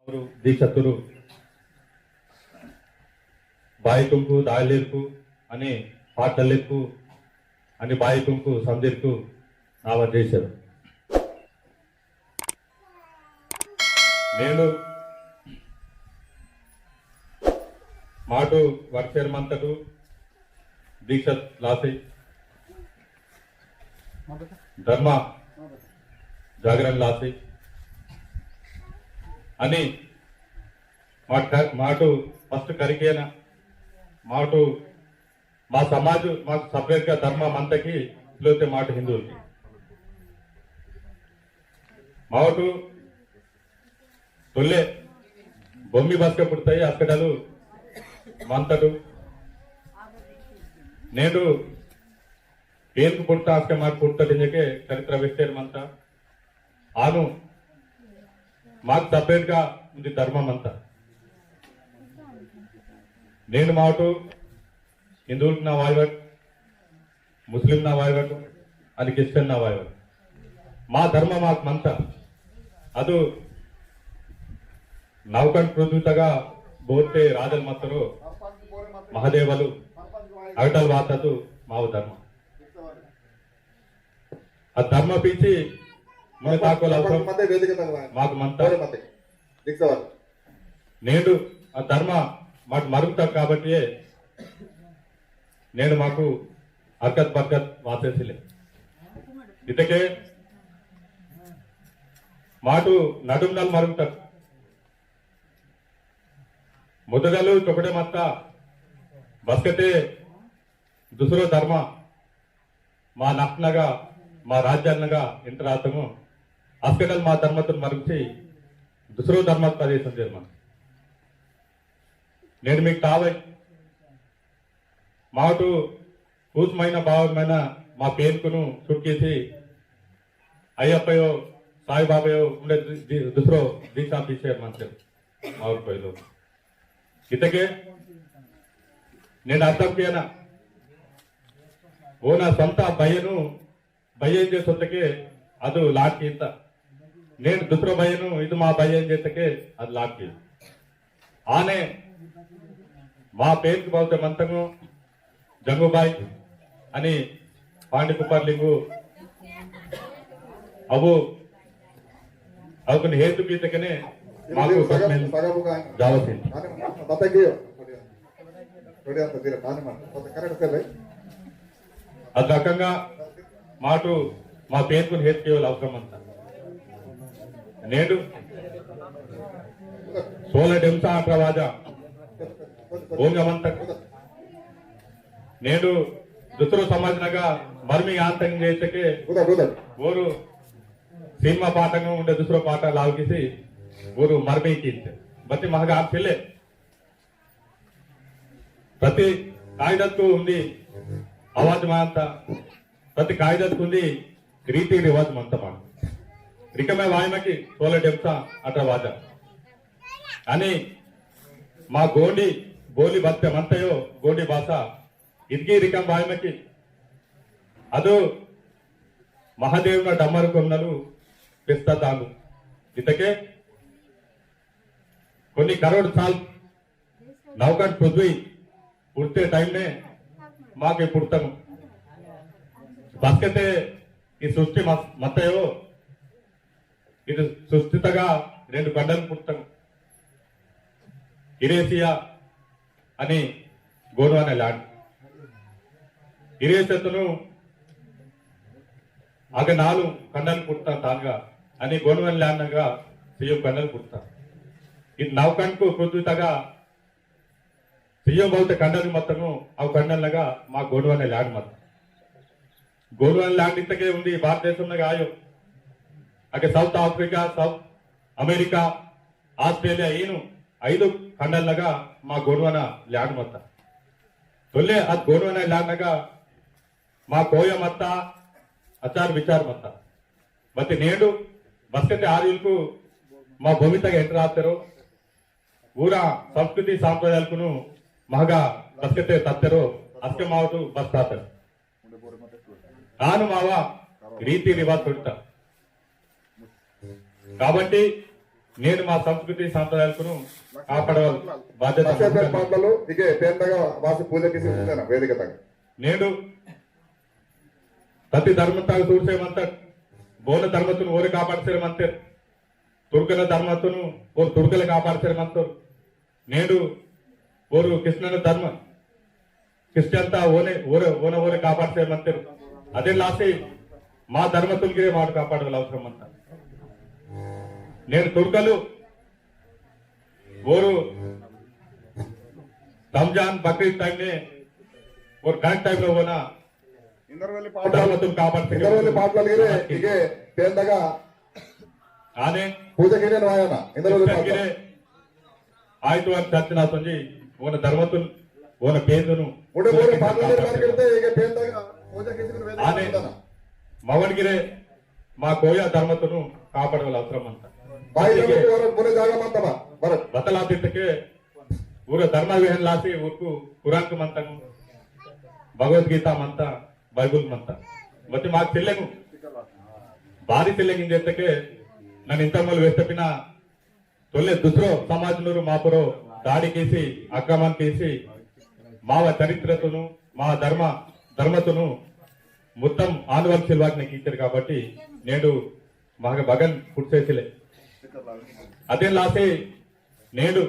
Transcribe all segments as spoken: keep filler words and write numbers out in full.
दीक्षातुरु बाईकुंकु, दायलेरकु, अनि पाटलेरकु, अनि बाईकुंकु, समदिरकु, नावा जय सेवा। नेनु माटु वर्षेर मंतटु दीक्षा लासी धर्म जागरण लासी अनि माट-, माटु first करिकेना माटु मा समाज मा separate गा धर्म मंतकी लोते माटु हिंदुलकी। मावटु तोल्ले बोम्मी बसके पुड़ताई अस्कटलु मंतटु। नेंडु पेनकु पुड़ता अस्के माक पुड़ता इंजेके चरित्र वेस्तेर मंता। आनु माक separate गा उंदी धर्म मंता। नेंडु मावटु हिंदुलकना वायवट, मुस्लिमना वायवट, अनि क्रिश्चियन ना वायवट। मा धर्म माक मंता। अदु नवकन पृथ्वीतगा बोते राजल मत्तरो महादेवलु अगटल वाततु माव धर्म। आ धर्म पीछे मुने ताकोल अवसरम मते वेदिक तक लाए। माक मंता। बोरे मते। दीक्षा वाले। नेंडु आ धर्म माक मरुगता काबट्टिये नेंडु माकु हरकत बरकत वासेसिले। इतके माटु नडुमनल मरुगता। मुदगलु चोकटे मत्ता बसकते दुसरो धर्म मा नखनगा, मा राज्यानगा इंतरातमु अस्कटल मा धर्मतुन मरुगसी दुसरो धर्मत प्रवेशम जर्मन। नेंडु मीक तावै मावटु पूस महीना बावन महीना मा पेनकुनु सुटकेसी अय्यप्पयो, साईबाबायो उंडे दि-, दि-, दुसरो दीक्षा पीछे मंते मावटु पहिलो। इतके नेंडु अर्थम कियाना ओना संता भयनु भय इंजे सोतके अदु लाट कींता। नेंडु दुसरो भयनु इदु मा भय इंजेतके अदु लाट कींता। आने मा पेनकु बहुते मंतंगु जंगुबाई अनि पांडी कुपार लिंगु अवु अवकुन हेतु कीतकने माकु सगम, बसमेन सगम का जावसिन। माने बता गयो। थोड़ी अंत तेरा माने माने बता करेक्ट से भाई। अद रकंगा माटु मा पेनकुन हेतु केवल अवसरम अंता। नेंडु सोला डेमसा अठरा वाजा ओंगा मंता। नेंडु दुसरो समाजनगा मर्मी आंतंग जेतके ओरु सिनेमा पाटंग उंडे दुसरो पाटा लावकिसी ओरु मर्मी कींते। बत्ती महगा आप सिले। प्रति कायदत्कु उंदी आवाज मंता, प्रति कायदत्कु उंदी रीति रिवाज मंता मान। रिकमे वायमकी सोला डेमसा अठरा वाजा। अनि मा गोंडी बोली बत्ते मंतयो गोंडी भाषा इदगी रिकम वायमकी अदु महादेवना डमर कोमनलु पेस्ता दांगु। इतके कोन्नी करोड़ साल नौकट पृथ्वी पुट्टे टाइम ने माके पुट्टनु। बस्कते ई सृष्टि मत-, मत्तयो, इद सृष्टितगा रेंडु कंडल पुट्टनु। इरेसिया अनि गोंडवाना लैंड। इरेसियातुनु अग नालु कंडल पुट्टा तानगा अनि गोंडवाना लैंड नगा सियो कंडल पुट्टा। इद नौकंडकु पृथ्वीतगा सियो बहुते कंडल मत्तनु अव कंडल नगा मा गोंडवाना लैंड मत्ता। गोंडवाना लैंड इत्तके उंदी भारत देशम नगा आयो। अगे south Africa, south America, Australia ईनु ऐदु कंडल नगा मा गोंडवाना लैंड मत्ता। तोल्ले अद गोंडवाना लैंड नगा मा कोय मत्ता, आचार विचार मत्ता। बत्ती नेंडु बस्कते आर्युलकु मा भूमितगा एंटर आतेरो, ऊरा संस्कृति सांप्रदायलकुनु महगा बस्कते तत्तेरो, अस्के मावटु बस्तातेरो। तानु मावा रीति रिवाज सुट्टा। काबट्टी नेंडु मा संस्कृति सांप्रदायालकुनु कापाडवाल बाध्यता लक्षेपेर मंता। पाटलालु इगे पेंदगा वासी पूजा किसी पूजना वेदिकतगा। नेंडु प्रति धर्मता सूरसे मंता, बोन धर्मतुन ओरे कापाडसेर मंतेर, तुर्कन धर्मतुन ओर तुर्कले कापाडसेर मंतेर। नेंडु ओरु क्रिश्चियन धर्म, क्रिश्चियनता ओने, ओरे, ओने, ओरे कापाडसेर मंतेर। अदेन लासी मा धर्मतुन गिरे माट कापाडवाल अवसरम मंता। नेंडु तुर्कलु ओरु रमजान बकरीद time ने ओर correct time लो ओना इंदरवेली पाटलाल, धर्मतुन कापाडसेर इंदरवेली पाटलाल गिरे, इगे पेंदगा आने पूजा किनेन वायना, इंदरवेली पाटलाल। गिरे आयतु अन चर्चना संजी, ओन धर्मतुन, ओन पेंदुनु, उडे बोरे पाटलाल गिरे बात करते, इगे पेंदगा पूजा किसी को वेदना आने, मवन गिरे, मा कोया धर्मतुनु कापाडवाल अवसरम मंता। भाई, इगे धर्मतु बोरे, बोरे जागा मंता बा, बरत। बतलातितके, ऊर धर्म वेहन लासी ऊरकु कुरानक मंतंग, भगवद्गीता मंता, बाइबल मंता। मते माक तेलेंगु, बारी तेलेंगु इंजेतके, नन इंतमल वेस्तपिना, तोले दुसरो समाजनुर मापुरो दाड़ी केसी, आक्रमण केसी, माव चरित्रतुनु, मा धर्म, धर्मतुनु, मुत्तम आनुवल सिलवाकने कीतेर काबट्टी, नेडु माग बगन पुट्सेसिले। अदेन लासे नेडु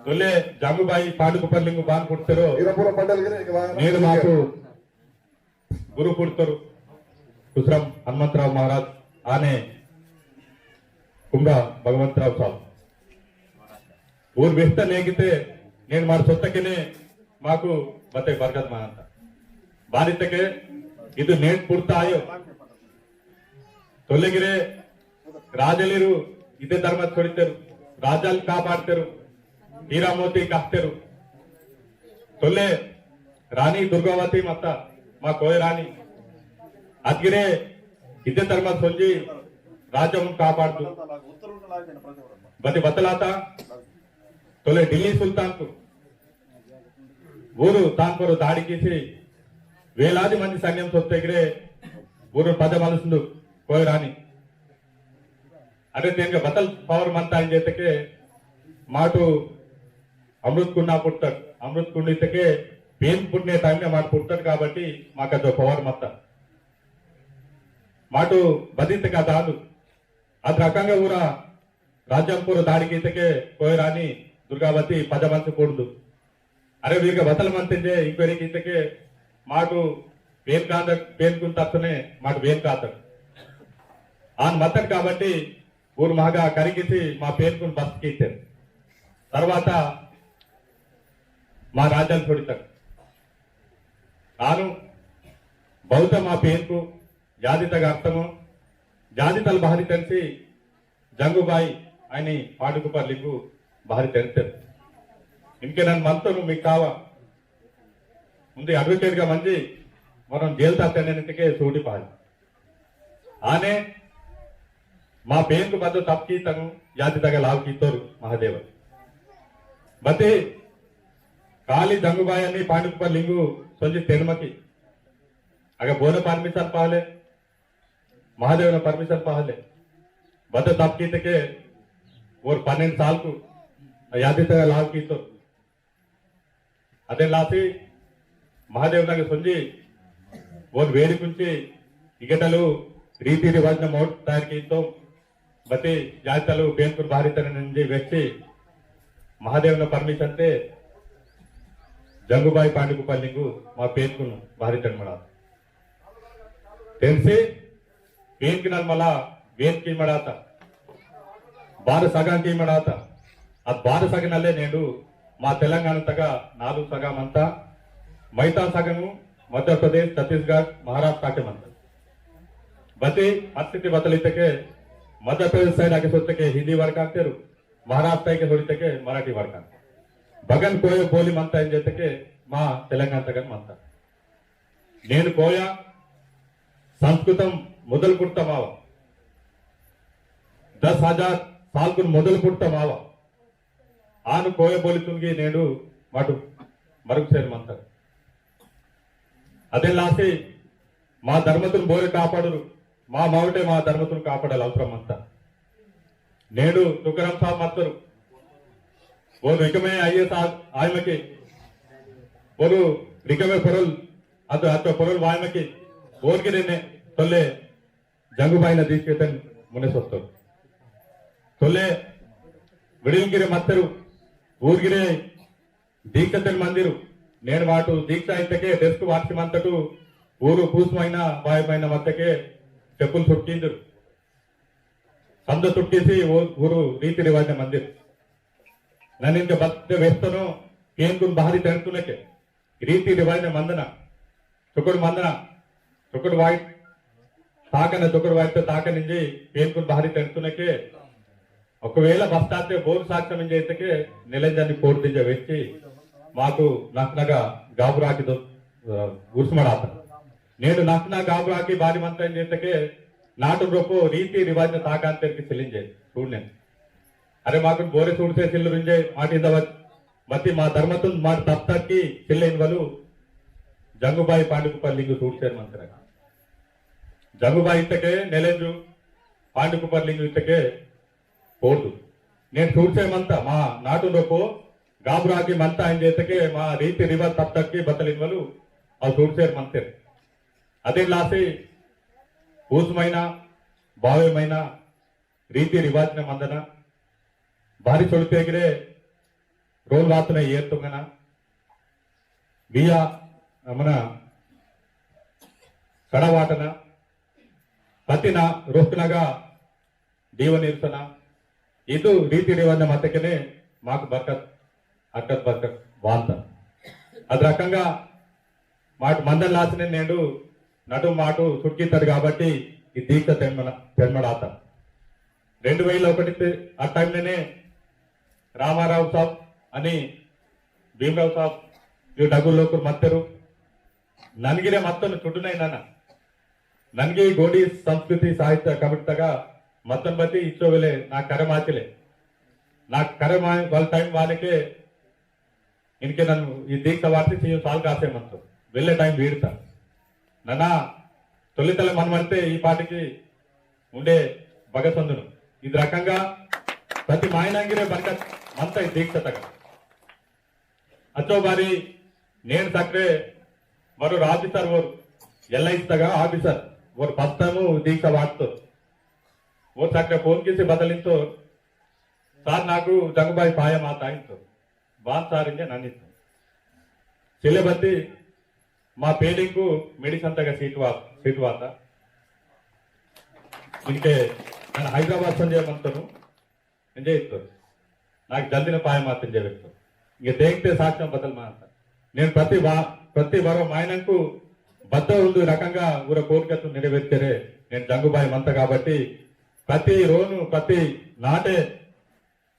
तोले जंगुबाई पांडुकुपर लिंगु बान पुट्सेरो। इरा पूरा पंडल गिरे, इक बार नेडु माकु गुरु पुट्टोर कुसरम हनुमंतराव महाराज आने कुमरा भगवंतराव साहब। ऊर व्यस्त नेगिते नेन मार सोत्तकेने माकु बते बरकत मानता। बारितके इदु नेन पुट्टा आयो। तोलेगिरे राजलीरु इदे धर्म छोड़ितेरु, राजाल कापाड़तेरु, हीरा मोती कास्तेरु। तोले रानी दुर्गावती माता, मा कोय रानी। अदगिरे इदे धर्म सोंजी राजा उन कापाड़तु। बती बतलाता, तोले दिल्ली सुल्तानकु ऊरु तानकोरु दाड़ी कीसी वेलादि मंदी सैन्यम सोत्तेगिरे ऊरु पद मलसुंदु कोय रानी। अरे तेनके बतल power मंता इंजेतके माटु अमृत कुंडा पुट्टट, अमृत कुंड इतके पेन पुट्टने time ने माटु पुट्टट काबट्टी माकु अदो power मंता। माटु बदितके अदादु। अद रकंगा ऊरा राज्यम पूरा दाड़ी कीतके कोय रानी दुर्गावती पद मलसकुंडु। अरे वीरगा बतल मंतेंजे inquiry कीतके माटु पेन कांदक, पेनकुन तत्तने माटु वेन कातक। आन मत्तट काबट्टी ऊर महगा करिकिसी मा पेनकुन बस कीतेर। तर्वाता मा राजाल छोड़ितक। आनु बहुत मा पेनकु जादितगा अर्थमु, जादितल बहरी तेनसी जंगुबाई आयनी पांडुकुपर लिंगु बहरी तेनतेर। इनके नन मंतोनु मिकावा। उंदी advocate गा मंजी, मरन जेल ता तेने नितके सूटी पाल। आने मा पेनकु बद्दो तप कीतंगु, जादितगा लाव कीतोर महादेव। बती काली जंगुबाई आयनी पांडुकुपर लिंगु सोंजी तेनमकी। अगा बोन permission पाले, महादेवना permission पाले। बद्दो तप कीतके ओर पन्नेंड सालकु जादितगा लाव कीतोर। अदेन लासी महादेवनगा सोंजी ओन वेड़ी कुंची इगेटलु रीति रिवाजना मोट तयार कीतोम। बती जादितलु पेनकुन बहरी तेनन इंजी वेच्ची महादेवना permission ते जंगुबाई पांडुकुपर लिंगु मा पेनकुन बहरी तेन मड़ा। तेनसी पेनकिनल मला वेन की मड़ाता, बार सगा की मड़ाता। अद बार सगनले नेडु मा तेलंगाना तगा नालुगु सगा मंता। मैता सगनु मध्य प्रदेश, छत्तीसगढ़, महाराष्ट्र के मंता। बती परिस्थिति बतलितके मध्य प्रदेश side आगे सोत्तके हिंदी वड़कांतेरु, महाराष्ट्र के सोड़ितके मराठी वड़कांतेरु। बगन कोय बोली मंता इंजेतके मा तेलंगाना तगन मंता। नेन कोया संस्कृतम मोदल पुट्टा मावा। दस हजार सालकुन मोदल पुट्टा मावा। आनु कोया बोली तुनगी नेडु माटु मरुग सेर मंतर। अदे लासी मा धर्मतुन बोरे कापाडुर, मा मावटे मा धर्मतुन कापाडल अवसरम मंता। नेडु तुकाराम साहब मत्तोर। बोर रिकमे आईएएस आ-, आयमके। बोर रिकमे पोरोल, अतो, अतो पोरोल वायमके। बोर गिरे ने, तोले जंगुबाईना दीक्षातेन मुने सोत्तोर। तोले विडिल गिरे मत्तोर, ऊर गिरे दीक्षातेन मंदिर। नेन वाटु दीक्षा इत्तके desk वाटसी मंतटु ऊरु पूस महीना, बाय महीना मत्तके चेप्पुल सुट्किंदुर। संद सुट्किसी ऊ-, ऊरु रीति रिवाज मंदिर। ननिनके बत्ते वेस्तनो पेनकुन बाहरी तेंतुनके। रीति रिवाज मंदना। चोकड़ मंदना। चोकड़ वाइट ताकन, चोकड़ वाइट ताकन इंजे पेनकुन बाहरी तेंतुनके। ఒకవేళ బస్తాతే బోరు సాక్ష్యం ఇంజైతకే నిలంజని పోర్దింజ వెచ్చి మాకు నక్నగా గాబురాకి దో-, ఆ, గుర్సుమడాత. నేడు నక్న గాబురాకి బారి మంత ఇంజైతకే నాటు రొప్పో రీతి రివాజన తాకాంతెరికి చెల్లింజే చూడనే. अरे माकुन बोरे सूड़से सिल्लुरिंजे माटिंदवत बती मा धर्मतुन माट तप्तकी सिल्लेन वलु जंगुबाई पांडुकुपर लिंगु सूड़सेर मंतरा। जंगुबाई इत्तके नेलेंजु पांडुकुपर लिंगु इत्तके पोर्दु। नेन सूड़से मंता मा नाटुन रोपो गाबुराकी मंता इंजेतके मा रीति रिवाज तप्तकी बतलिन वलु अव सूड़सेर मंतेर। अदिन लासी पूस महीना, बावे महीना, रीति रिवाज न मंदना, बारी चोड़तेगिरे रोल वातना येर तुंगना, बिया, अमना, कड़वाटना, पतिना, रोकनगा, दीवन इर्सना, इदु रीति रिवाज न मतकने, माक बरकत, अकत बरकत वांता। अद रकंगा माट मंदन लासने नेंडु नटु माटु सुटकीतड़ काबट्टी ई दीक्षा तेन्मन-, तेन्मडाता। रेंडु वेल ओकटिते आ time नेने रामाराव साहब अनि भीमराव साहब इव डगु लोकुर मत्तेरु। ननगिरे मत्तनु चुटुनई नना। ननगी गोंडी संस्कृति साहित्य कमिटी तगा मत्तन बती इच्चो वेले ना करे माचिले। ना करे मा-, वाल time वालेके इनके नन ई दीक्षा वार्ते चीयु साल कासे मत्तो। वेले time वीड़ता। नना तोलितले मन मरते ई पाटिकी उंडे बगसंदुनु। इद रकंगा प्रति मायनंगिरे बरकत मंता ई दीक्षा तगा। अचो बारी नेन सक्रे वरो officer वोर LIC तगा officer वोर first time दीक्षा वाटतो। वोर सक्रे phone किसी बदलितो, "सार नाकु जंगुबाई पाया माता" इंतो। "बान सार" इंजे ननितो। सिले बत्ती मा पेडिंगु medicine तगा seat वा-, seat वाता। इनके नन हैदराबाद संजय मंतनु। इंजे इत्तोर। नाक जल्दिन पाय मात इंजे वेत्तोर। इंगे तेंगते साक्ष्यम बदल मानता। नेन प्रति वा-, प्रति वरो मायनंकु बद्द उंदु रकंगा उर कोरिकतु नेरवेर्तेरे नेन जंगुबाई मंता काबट्टी प्रति रोनु, प्रति नाटे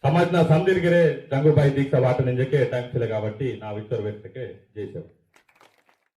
समाजना समदिरगिरे जंगुबाई दीक्षा वाटन इंजेके time सिले काबट्टी ना विच्चोर वेत्तेके जय सेवा।